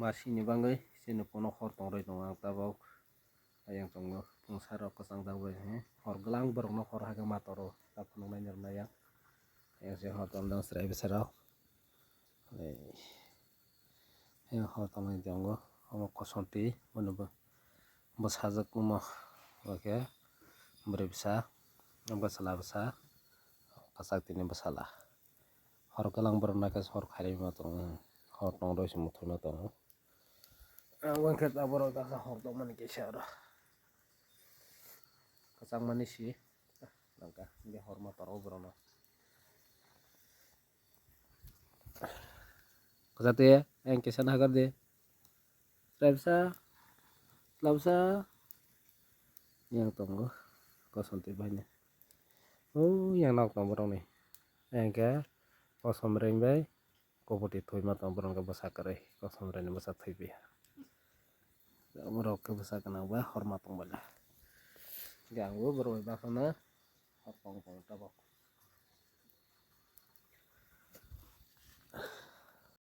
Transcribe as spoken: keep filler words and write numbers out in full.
Masini bagwi chini pono hor tongwi tongo ang tabok. Ayang tongo pungsa rok kwchang jak bai hor glang borok no hor haikhe ma toro ta phunuknai ni rwnai yang. Ayang se hor tong jang chwrai bwsarok. Ayang hor tongwi tongo omo kosonti bono bo bwsajwk omo hwnkhe bwrwi bwsa bwsala bwsa kwchak tini bwsala. Hor kwlang borok naikhe hor khairima tongo, hor tongdoi se muthungma tongo. Ang wngkhe ta borok dakha hor tongmani kisa oro kwchangmani si nangkha hor ma toro borokno. Kwchate ang kisa nahardi. Chwraibwsa, chwlaibwsa, yang tongo, kosom twi bahaino. O yang nok tongo borokni. Yang khe kosom reng bai, kopoti thwima tongo borok khe bwsa kwrwi, kosom rengni bwsa thwi piya. Borok khe bwsa gwnang ba horma tong bai la. Yang bo borok bai bakhana, hor tong tong tabok.